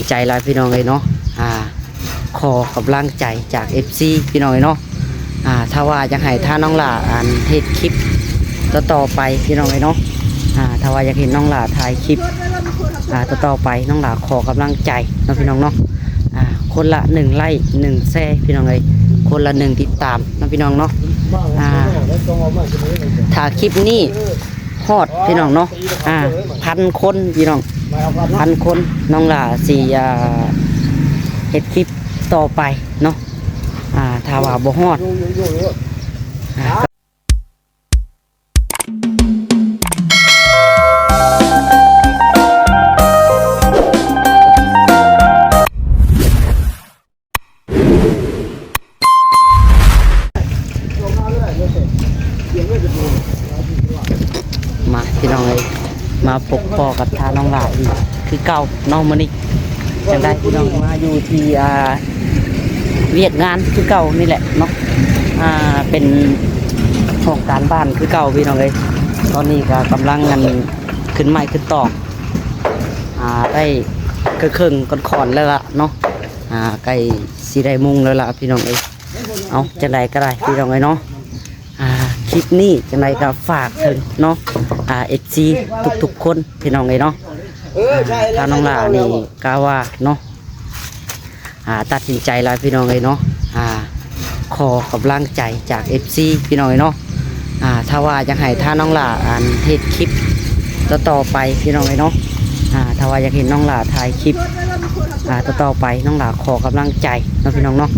ໃຈຫຼາຍພີ່ນ້ອງເອີຍເນາະ ອ່າ ຂໍກຳລັງໃຈຈາກເອັຟຊີພີ່ນ້ອງເອີຍເນາະ ອ່າ ຖ້າວ່າຢາກໃຫ້ທາງນ້ອງຫຼ້າ ອັນ ເຮັດຄລິບຕໍ່ໆໄປພີ່ນ້ອງເອີຍເນາະ ອ່າ ຖ້າວ່າຢາກເຫັນນ້ອງຫຼ້າຖ່າຍຄລິບ ອ່າ ຕໍ່ໆໄປ ນ້ອງຫຼ້າຂໍກຳລັງໃຈເນາະພີ່ນ້ອງເນາະ ອ່າ ຄົນລະໜຶ່ງໄລ້ ໜຶ່ງແຊພີ່ນ້ອງເອີຍ ຄົນລະໜຶ່ງຕິດຕາມເນາະພີ່ນ້ອງເນາະ ອ່າ ຖ້າຄລິບນີ້ ຮອດພີ່ນ້ອງເນາະ ອ່າ ພັນຄົນພີ່ນ້ອງ ພັນຄົນ ນ້ອງຫຼ້າຊິ ອ່າ ເຮັດຄລິບຕໍ່ໄປເນາະ ອ່າ ຖ້າວ່າບໍ່ຮອດ ອ່າ ມາພີ່ນ້ອງເອີຍ ມາພົບພໍ້ກັບທ່ານນ້ອງຫຼ້າອີກຄືເກົ່າເນາະມື້ນີ້ ຈັ່ງໃດພີ່ນ້ອງ ມາຢູ່ທີ່ ອ່າ ວຽກງານຄືເກົ່ານີ້ແຫຼະເນາະ ອ່າ ເປັນຫ້ອງການບ້ານຄືເກົ່າພີ່ນ້ອງເອີຍ ຕອນນີ້ກໍກຳລັງ ອັນ ຂຶ້ນໄມ້ຂຶ້ນຕອກ ອ່າ ໄດ້ເຄິ່ງໆຂ້ອນໆແລ້ວລະເນາະ ອ່າ ໃກ້ຊິໄດ້ມຸງແລ້ວລະພີ່ນ້ອງເອີຍ ເອົາ ຈັ່ງໃດກໍໄດ້ພີ່ນ້ອງເອີຍເນາະ ອ່າ ຄລິບນີ້ຈັ່ງໃດກໍຝາກເຖິງເນາະ ອ່າ ເອັຟຊີທຸກໆຄົນພີ່ນ້ອງເອີຍເນາະ ອ່າ ທາງນ້ອງຫຼ້ານີ້ກະວ່າເນາະ ອ່າ ຕັດສິນໃຈແລ້ວພີ່ນ້ອງເອີຍເນາະ ອ່າ ຂໍກຳລັງໃຈຈາກເອັຟຊີພີ່ນ້ອງເອີຍເນາະ ອ່າ ຖ້າວ່າຢາກໃຫ້ທາງນ້ອງຫຼ້າ ອັນ ເຮັດຄລິບຕໍ່ໆໄປພີ່ນ້ອງເອີຍເນາະ ອ່າ ຖ້າວ່າຢາກເຫັນນ້ອງຫຼ້າຖ່າຍຄລິບ ອ່າ ຕໍ່ໆໄປ ນ້ອງຫຼ້າຂໍກຳລັງໃຈເນາະພີ່ນ້ອງເນາະ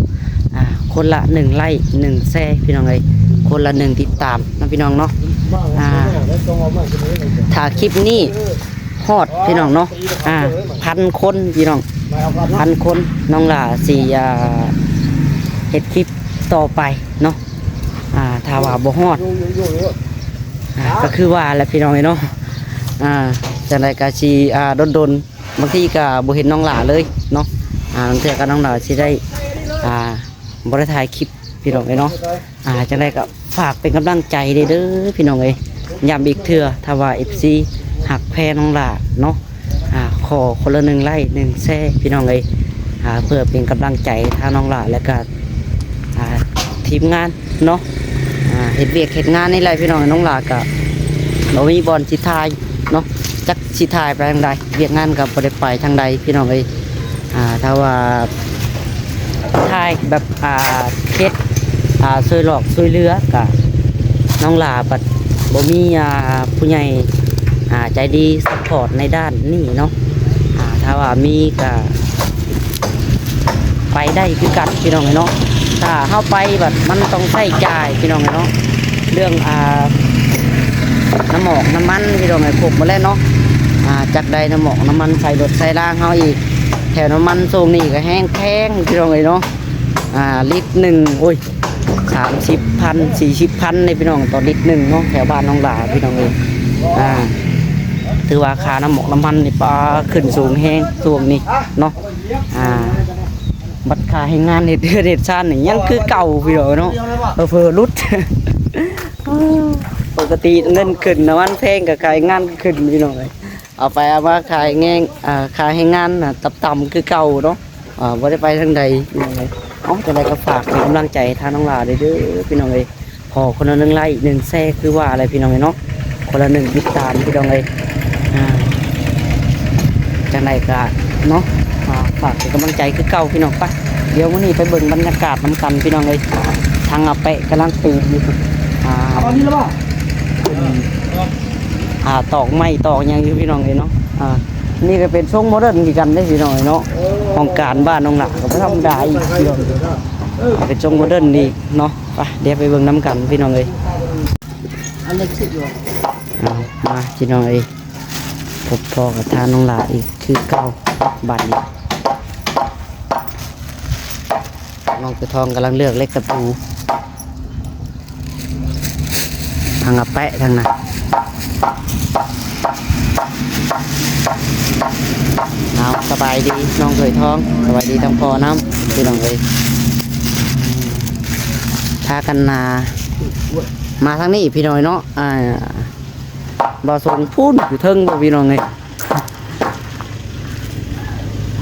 ອ່າ ຄົນລະໜຶ່ງໄລ້ ໜຶ່ງແຊພີ່ນ້ອງເອີຍ ຄົນລະໜຶ່ງຕິດຕາມເນາະພີ່ນ້ອງເນາະ ອ່າ ຖ້າຄລິບນີ້ ຮອດພີ່ນ້ອງເນາະ ອ່າ ພັນຄົນພີ່ນ້ອງ ພັນຄົນ ນ້ອງຫຼ້າຊິ ອ່າ ເຮັດຄລິບຕໍ່ໄປເນາະ ອ່າ ຖ້າວ່າບໍ່ຮອດ ອ່າ ກໍຄືວ່າແຫຼະພີ່ນ້ອງເອີຍເນາະ ອ່າ ຈັ່ງໃດກໍຊິ ອ່າ ດົນໆ ບາງທີກໍບໍ່ເຫັນນ້ອງຫຼ້າເລີຍເນາະ ອ່າ ບາງເທື່ອກໍນ້ອງຫຼ້າຊິໄດ້ ອ່າ ບໍ່ໄດ້ຖ່າຍຄລິບພີ່ນ້ອງເອີຍເນາະ ອ່າ ຈັ່ງໃດກໍຝາກເປັນກຳລັງໃຈເດີພີ່ນ້ອງເອີຍ ຢ້ຳອີກເທື່ອ ຖ້າວ່າເອັຟຊີຮັກແພງນ້ອງຫຼ້າເນາະ ອ່າ ຂໍຄົນລະໜຶ່ງໄລ້ ໜຶ່ງແຊພີ່ນ້ອງເອີຍ ອ່າ ເພື່ອເປັນກຳລັງໃຈທາງນ້ອງຫຼ້າ ແລະກະ ອ່າ ທີມງານເນາະ ອ່າ ເຮັດວຽກເຮັດງານນີ້ແຫຼະພີ່ນ້ອງ ນ້ອງຫຼ້າກະບໍ່ມີບ່ອນຊິຖ່າຍເນາະ ຈັກຊິຖ່າຍໄປທາງໃດ ວຽກງານກໍບໍ່ໄດ້ໄປທາງໃດພີ່ນ້ອງເອີຍ ອ່າ ຖ້າວ່າຖ່າຍແບບ ອ່າ ເຮັດ ອ່າ ຊ່ວຍຫຼອກຊ່ວຍເຫຼືອ ກະນ້ອງຫຼ້າບັດບໍ່ມີ ອ່າ ຜູ້ໃຫຍ່ ອ່າ ໃຈດີຊັບພອດໃນດ້ານນີ້ເນາະ ອ່າ ຖ້າວ່າມີກະໄປໄດ້ຄືກັນພີ່ນ້ອງເອີຍເນາະ ຖ້າເຮົາໄປບັດມັນຕ້ອງໃຊ້ຈ່າຍພີ່ນ້ອງເອີຍເນາະ ເລື່ອງ ອ່າ ນ້ຳໝອກນ້ຳມັນພີ່ນ້ອງເອີຍ ຄົບໝົດແລ້ວເນາະ ອ່າ ຈັກໄດ້ນ້ຳໝອກນ້ຳມັນໃສ່ລົດໃສ່ລາງເຮົາອີກ ແຖວນ້ຳມັນຊ່ວງນີ້ກໍແຮງແພງພີ່ນ້ອງເອີຍເນາະ ອ່າ ລິດໜຶ່ງ ໂອ້ຍ ສາມສິບພັນ ສີ່ສິບພັນເດ້ພີ່ນ້ອງ ຕໍ່ລິດໜຶ່ງເນາະ ແຖວບ້ານນ້ອງຫຼ້າພີ່ນ້ອງເອີຍ ອ່າ ຖືວ່າຄ່ານ້ຳໝອກນ້ຳມັນນີ້ ປາ ຂຶ້ນສູງແຮງຊ່ວງນີ້ເນາະ ອ່າ ບັດຄ່າແຮງງານເຮັດເຮືອນເຮັດຊານນີ້ຍັງຄືເກົ່າພີ່ນ້ອງເນາະ ເຜີໆຫຼຸດ ປົກກະຕິເງິນຂຶ້ນ ນ້ຳມັນແພງກໍຄ່າແຮງງານກໍຂຶ້ນພີ່ນ້ອງເອີຍ ເອົາໄປເອົາມາຄ່າແຮງ ອ່າ ຄ່າແຮງງານນະຕ່ຳໆຄືເກົ່າເນາະ ອ່າ ບໍ່ໄດ້ໄປທາງໃດພີ່ນ້ອງເອີຍ ເອົາ ຈັ່ງໃດກໍຝາກເປັນກຳລັງໃຈທາງນ້ອງຫຼ້າເດີພີ່ນ້ອງເອີຍ ຂໍຄົນລະໜຶ່ງໄລ້ ໜຶ່ງແຊ ຄືວ່າແຫຼະພີ່ນ້ອງເອີຍເນາະ ຄົນລະໜຶ່ງຕິດຕາມພີ່ນ້ອງເອີຍ ອ່າ ຈັ່ງໃດກໍເນາະ ອ່າ ຝາກເປັນກຳລັງໃຈຄືເກົ່າພີ່ນ້ອງ ໄປ ດຽວມື້ນີ້ໄປເບິ່ງບັນຍາກາດນຳກັນພີ່ນ້ອງເອີຍ ທາງອາແປະກຳລັງປູກຢູ່ ອ່າ ເອົາອັນນີ້ລະບໍ່? ອ່າ ຕອກໄມ້ຕອກຫຍັງຢູ່ພີ່ນ້ອງເອີຍເນາະ ອ່າ ນີ້ກໍເປັນຊົງໂມເດີນຄືກັນເດ້ພີ່ນ້ອງເອີຍເນາະ ຫ້ອງການບ້ານນ້ອງຫຼ້າກໍບໍ່ທຳມະດາອີກພີ່ນ້ອງ ເປັນຊົງໂມເດີນອີກເນາະ ໄປ ດຽວໄປເບິ່ງນຳກັນພີ່ນ້ອງເອີຍ ອັນເລັກສຸດຢູ່ ເອົາ ມາພີ່ນ້ອງເອີຍ ພົບພໍ້ກັບທ່ານນ້ອງຫຼ້າອີກຄືເກົ່າ ບາດນີ້ ນ້ອງຕົວທອງກຳລັງເລືອກເຫຼັກຕະປູ ທາງອາແປະທາງນັ້ນ ເອົາ ສະບາຍດີນ້ອງເຂີຍທອງ ສະບາຍດີທັງພໍ່ນຳ ພີ່ນ້ອງເອີຍ ພາກັນນາ ມາທາງນີ້ພີ່ນ້ອງເນາະ ອ່າ ບ່າວສົງພຸ້ນຢູ່ເທິງບໍ່ພີ່ນ້ອງເອີຍ ອ່າ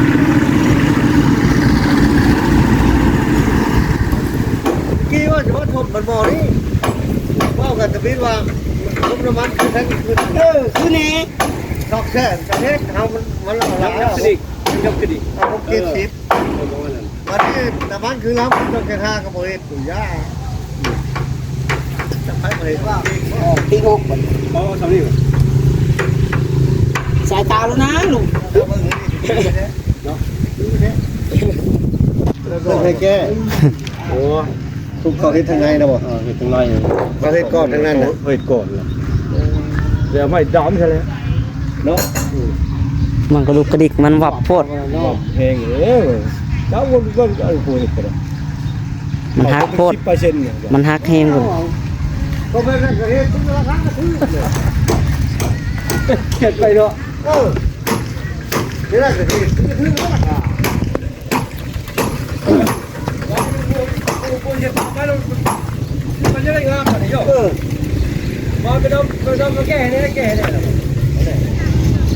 ຄິດວ່າລົມນ້ຳມັນຄືທັງຄື ເອີ ຄືແນ່ ສອງແສນກະເຮັດເຮົາ ມັນ ມັນເອົາຫຼາຍ ຍົກຂຶ້ນອີກ ຍົກຂຶ້ນອີກ ເອົາຫົກເຈັດສິບ ເອີ ເອີ ປະມານນັ້ນ ບັດນີ້ນ້ຳມັນຄືລຳ ສອງແສນຫ້າກະບໍ່ເຮັດ ຢາກ ຈະໄປບໍ່ເຮັດ ເອີ ປີກອອກບັດນີ້ ເອົາສ່ຳນີ້ ສາຍຕາແລ້ວນະລຸງ ເນາະ ເຮັດໃຫ້ແກ້ ໂອ້ ທຸກເຂົາເຮັດທາງໃນນະບໍ່? ເອີ ເຮັດທາງໃນ ເຂົາເຮັດກ່ອນທາງນັ້ນນະ ເຮັດກ່ອນນະ ແລ້ວໄມ້ດຳຊະແລ້ວເນາະ ມັນກະດຸກກະດິກ ມັນວັບໂພດ ວັບແຮງເອີ ດຳ ມັນ ມັນ ອັນຜູ້ເຮັດກະໄດ້ ມັນຫັກໂພດ ສິບເປີເຊັນ ມັນຫັກແຮງພຸ້ນ ເຮັດໄປເນາະ ເອີ ນີ້ລະກະເຮັດ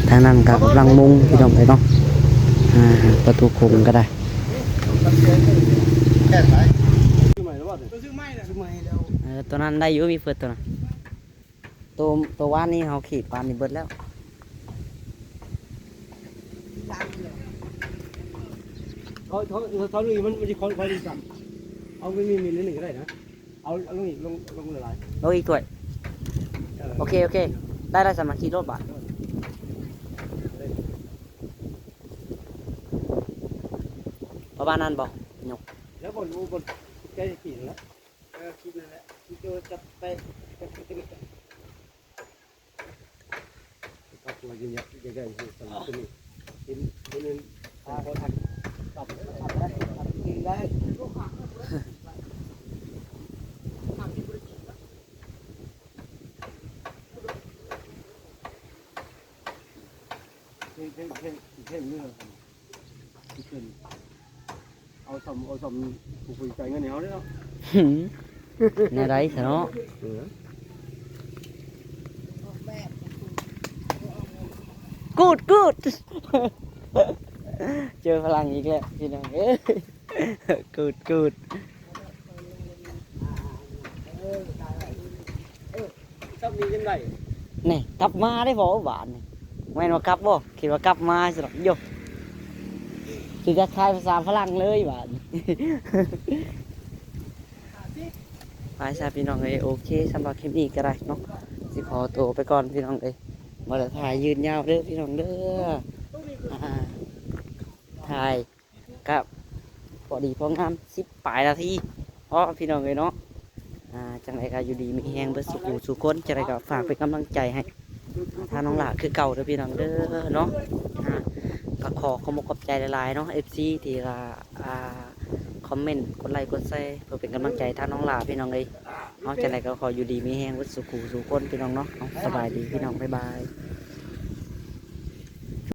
ທາງນັ້ນກະກຳລັງມຸງ ພີ່ນ້ອງເອີຍເນາະ ອ່າ ປະຕູໂຂງກະໄດ້ ເອີ ໂຕນັ້ນໄດ້ຢູ່ ມີເປີດໂຕນັ້ນ ໂຕ ໂຕວານນີ້ເຮົາຂີດປານນີ້ເບິດແລ້ວ ເອົາ ເອົາ ເອົາລົງອີກ ມັນ ມັນຊິຄ່ອຍ ຄ່ອຍດີກັນ ເອົາມີ ມີ ມີໜຶ່ງກະໄດ້ນະ ເອົາ ເອົາລົງອີກ ລົງ ລົງຫຼາຍໆ ລົງອີກຖ້ວຍ ເອີ ໂອເຄ ໂອເຄ ໄດ້ ໄດ້ ສາມາດຂີ່ລົດບາດ ເອີ ປະມານນັ້ນບໍ່? ຍົກ ແລ້ວບໍ່ ບໍ່ ບໍ່ ແກຂີ່ແລ້ວ ເອີ ຄິດນັ້ນແຫຼະ ຄິດໂຕຈັບໄປ ຈັບໄປ ຈັບໄປ ເຫັນ ເຫັນ ເຫັນ ເຫັນ ເພງ ເພງ ເພງ ເພງເລີຍ ເອົາສ່ຳ ເອົາສ່ຳຜູ້ບໍລິຈາຍເງິນໃຫ້ເຮົາເດ້ເນາະ ຫື ແນວໃດຊະເນາະ ເອີ ກູດ ກູດ ເຈີພະລັງອີກແລ້ວພີ່ນ້ອງເອີຍ ກູດ ກູດ. ຊ້ຳນີ້ຍັງໄດ້ ນີ້ກັບມາໄດ້ບໍ່ບາດນີ້ ແມ່ນວ່າກັບບໍ່ ຄິດວ່າກັບມາຊິດອກໂຢ ຊິຈະຖ່າຍພາສາຝຣັ່ງເລີຍບາດນີ້ ໄປຊະພີ່ນ້ອງເອີຍ ໂອເຄ ສຳລັບຄລິບນີ້ກະໄດ້ເນາະ ຊິຂໍໂຕໄປກ່ອນພີ່ນ້ອງເອີຍ ບໍ່ໄດ້ຖ່າຍຍືດຍາວເດີພີ່ນ້ອງເດີ ອ່າ ຖ່າຍ ກະພໍດີພໍງາມ ສິບປາຍນາທີພໍພີ່ນ້ອງເອີຍເນາະ ອ່າ ຈັ່ງໃດກະຢູ່ດີມີແຮງເບິດສູ່ຜູ້ສູ່ຄົນ ຈັ່ງໃດກະຝາກເປັນກຳລັງໃຈໃຫ້ ອ່າ ທາງນ້ອງຫຼ້າຄືເກົ່າເດີພີ່ນ້ອງເດີເນາະ ອ່າ ກະຂໍຂອບອົກຂອບໃຈຫຼາຍໆເນາະ ເອັຟຊີ ທີ່ວ່າ ອ່າ ຄອມເມັນ ກົດໄລກົດແຊ ເພື່ອເປັນກຳລັງໃຈທາງນ້ອງຫຼ້າພີ່ນ້ອງເອີຍເນາະ ຈັ່ງໃດກະຂໍຢູ່ດີມີແຮງເບິດສູ່ຜູ້ສູ່ຄົນພີ່ນ້ອງເນາະ ເອົາ ສະບາຍດີພີ່ນ້ອງ ບາຍບາຍ.